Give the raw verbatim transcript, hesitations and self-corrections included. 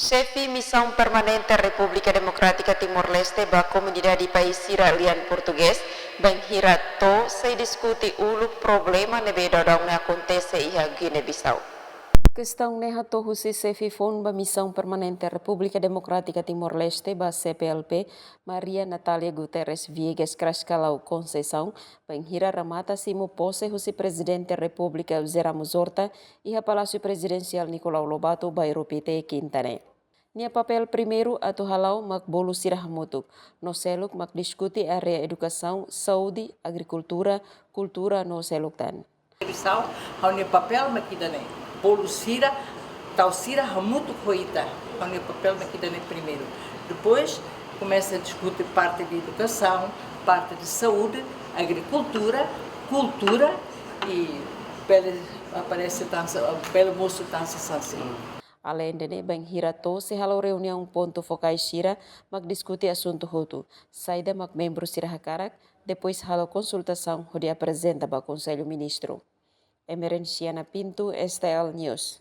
Xefe Misaun Permanente Repúblika Demokrátika Timor-Leste ba komunidade país sira lian portugés, bainhira to'o sei diskute uluk problema ne'ebé daudaun ne'e akontese iha Guiné-Bissau. Kestaun ne'e hato'o husi xefe foun ba Misaun Permanente Repúblika Demokrátika Timor-Leste ba C P L P, Maria Natalia Guterres Viegas Crascalau Conceição, bainhira remata simu pose husi Prezidente Repúblika José Ramos Horta iha Palásiu Prezidensiál Nicolau Lobato, Bairru Pité, Kinta ne'e. Nia papél primeiru atu hala'o mak bolu sira hamutuk, no seluk mak diskute área edukasaun, saúde, agrikultura, kultura no seluk tan. Bissau, ha'u-nia papél mak ida-ne'e. Bolu sira, tau sira hamutuk ho ita. Ha'u-nia papél mak ida-ne'e primeiru. Depois, komesa diskute parte de edukasaun, parte de saúde, agrikultura, kultura i bele aparese tan sa, bele mosu tan sasán sira. Aleinde ne'e, bainhira to'o sei halo reuniaun pontu fokais sira mak diskute asuntu hotu, saida mak membru sira hakarak, depois halo konsultasaun hodi aprezenta ba Konsellu Ministru. Emerenciana Pinto, S T L News.